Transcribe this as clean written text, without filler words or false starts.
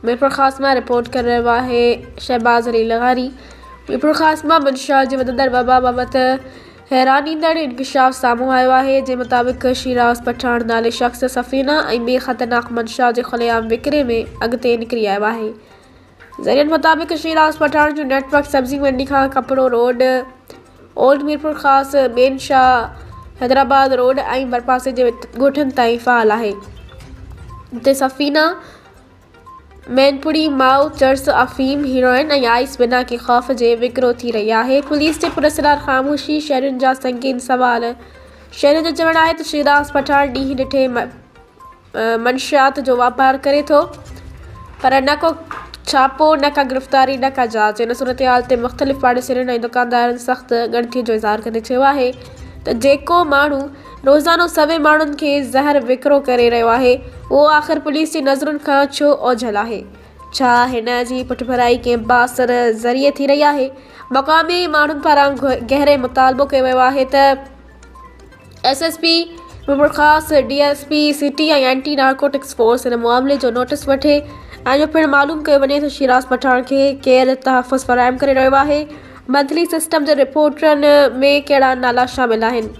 ميرپورخاص مان رپورٽ ڪري رهيو آهي شهباز علي لغاري ميرپورخاص مان منشيات جي وڌندڙ وبا بابت حيرانيندڙ انڪشاف سامهون آيو آهي جنهن مطابق شيراز پٺاڻ نالي شخص سفينه ۽ ٻي خطرناڪ منشيات جي کلي عام وڪري ۾ اڳتي نڪري آيو آهي ذريعن مطابق شيراز پٺاڻ جو نيٽ ورڪ سبزي منڊي کان ڪپڙو روڊ اولڊ ميرپورخاص، مين شاهه، حيدرآباد روڊ ۽ ڀرپاسي جي ڳوٺن تائين فعال آهي. جتي سفينه، مينپڙي، مائو، چرس، افيم، هيروئن ۽ آئس بنا ڪنهن خوف جي وڪرو ٿي رهي آهي. پوليس جي پراسرار خاموشي، شهرين جا سنگين سوال شهرين جو چوڻ آهي ته شيراز پٺاڻ ڏينهن ڏٺي منشيات جو واپار ڪري ٿو پر نه ڪو ڇاپو نه ڪا گرفتاري نه ڪا جاچ ان صورتحال تي مختلف پاڙيسرين ۽ دڪاندارن سخت ڳڻتي جو اظهار ڪندي چيو آهي ته جيڪو ماڻهو روزانو سوين ماڻهن کي زهر وڪرو ڪري رهيو آهي اهو آخر پوليس جي نظرن کان ڇو اوجهل آهي ڇا هن جي پٺڀرائي ڪنهن بااثر ذريعي ٿي رهي آهي مقامي ماڻهن پاران گهري مطالبو ڪيو ويو آهي ته S S P Mirpurkhas, D S P city ۽ anti narcotics force ان معاملي جو نوٽيس وٺي ۽ اهو پڻ معلوم ڪيو وڃي ته شيراز پٺاڻ کي ڪير تحفظ فراهم ڪري رهيو آهي، منٿلي سسٽم جي رپورٽن ۾ ڪهڙا نالا شامل آهن.